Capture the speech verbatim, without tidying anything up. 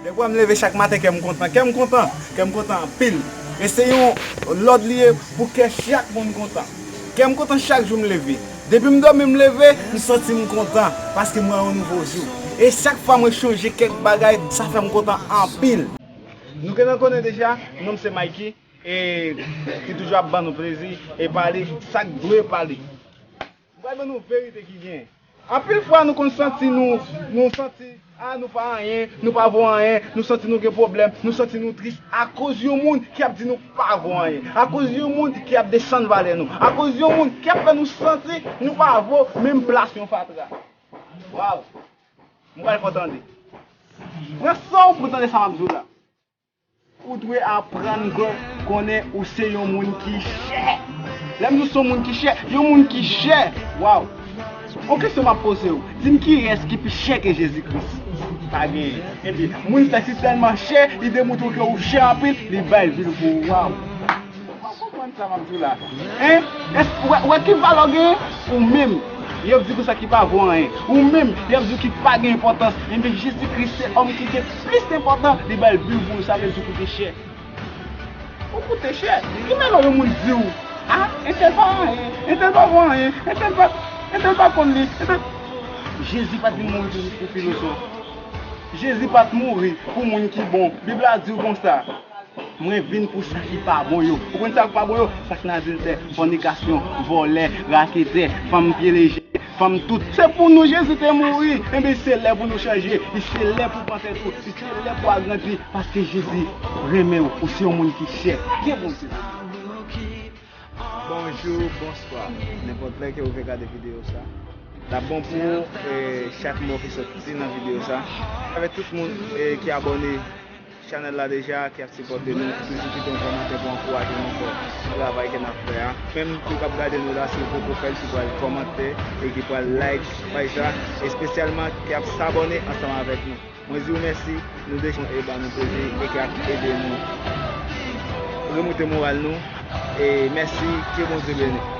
Dèfwa m leve chak maten, kè m kontan. Kè m kontan. Kè m kontan anpil. E se yon lòd li ye pou kè chak moun kontan. Kè m kontan chak jou m leve. Depi m dòmi, m leve, m santi m kontan. Paske m wè yon nouvo jou. E chak fwa mwen chonje kèk bagay, sa fè m kontan anpil. Nou gentan konnen deja, non m se Mikey. E ki toujou ap ban nou plezi e pale sa k dwe pale. M pral ban nou verite ki gen. Anpil fwa nou konn santi nou, nou santi, a, nou pa anyen, nou pa vo anyen, nou santi nou gen pwoblèm, nou santi nou tris akoz yon moun ki ap di nou pa vo anyen, akoz yon moun ki ap desann valè nou, akoz yon moun ki ap fè nou santi nou pa vo menm plas yon fatra. Waw! M pral fè w tande. Pran san w pou w tande sa m ap di w la. Ou dwe aprann konnen ou se yon moun ki chè. Lè m di w se yon moun ki chè, yon moun ki chè. Waw! Yon kesyon m ap poze w. Di m kiyès ki pi chè ke Jezi Kris? Pa genyen. Epi, moun sa ki tèlman chè, li demontre w ke ou chè anpil, li bay vi l pou ou. Waw! Ou pa konprann sa m ap di w la. Hein? Èske w wè, w wè ki valè w genyen? Ou menm. Y ap di konsa ki pa vo anyen. Ou menm, y ap di w ki pa gen enpòtans. Enben, Jezi Kris se òm ki gen plis enpòtan, li bay l vi l pou ou, sa vle di w koute chè. Ou koute chè. Ki valè yon moun di w, a, entèl pa anyen, entèl pa vo anyen, entèl pa, entèl pa konn li, entèl. Jezi pa t vin mouri pou, pou filozòf. Jezi pa t mouri pou moun ki bon. Bib la di w konsa. Mwen vin pou sa ki pa bon yo. Ou konn sa k pa bon yo? Sa k nan adiltè, fònikasyon, vòlè, raketè, fanm pye leje, fanm tout. Se pou nou Jezi te mouri. Enben, se lè pou nou chanje. E se lè pou panse tou. E se lè pou agrandi. Paske Jezi renmen w. Ou se yon moun ki chè. Gen bon Jezi. Bonjou, bonswa. Nenpòt lè ke ou vle gade videyo sa, l ap bon pou ou, e, chak mo ki soti nan videyo sa. Avèk tout moun, e, ki abòne chanèl la deja, ki ap sipòte nou, toujou kite yon kòmantè pou ankouraje nou fè travay ke n ap fè a. Menm tou k ap gade nou la, si w poko fè l, ki pral kòmante e ki pral like paj la, espesyalman ki ap sabòne ansanm avèk nou. Mwen di w mèsi, nou deja e ban nou plezi e k ap ede nou remoute moral nou. E mèsi, ke Bondye beni.